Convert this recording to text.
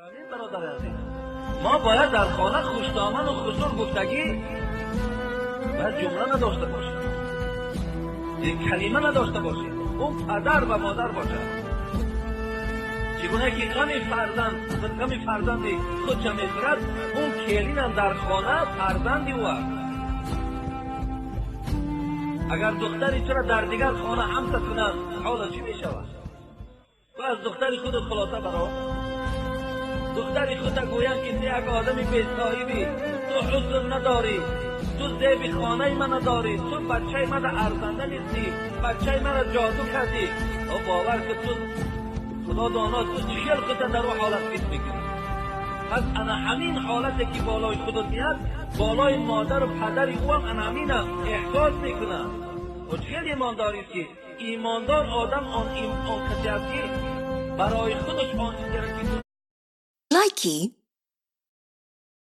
Бародар азиз, мо бояд дар хона хушдоман ва хушнур гуфтагӣ бояд ҷумла надошта бошем, як калима надошта бошем. Ӯ падар ва модар бошад. Чигуна ки ғами фарзанд, ғами фарзанди худша мехӯрад, он келинам дар хона фарзанди ӯ аст. Агар духтари тура дар дигар хона ҳамса кунанд, ҳоло чӣ мешавад? Ту аз духтари худ хулоса баро. Духтари худта гӯянд, ки ту як одами бесоҳибӣ, ту ҳусн надорӣ, ту зеби хонаи ман надорӣ, ту бачаи мана арзанда нестӣ, бачаи мана ҷоду кардӣ. О, бовар ки ту худо доно, ту чӣ хел худта дар ӯ ҳолат ҳис мекунӣ. Пас ана ҳамин ҳолате ки болои худат меяд, болои модару падари ӯ ҳам ана ҳамина эҳсос мекунад. О, чӣ хел имондорист, ки имондор одам он касе аст, ки барои худаш он чизеро ки Likey.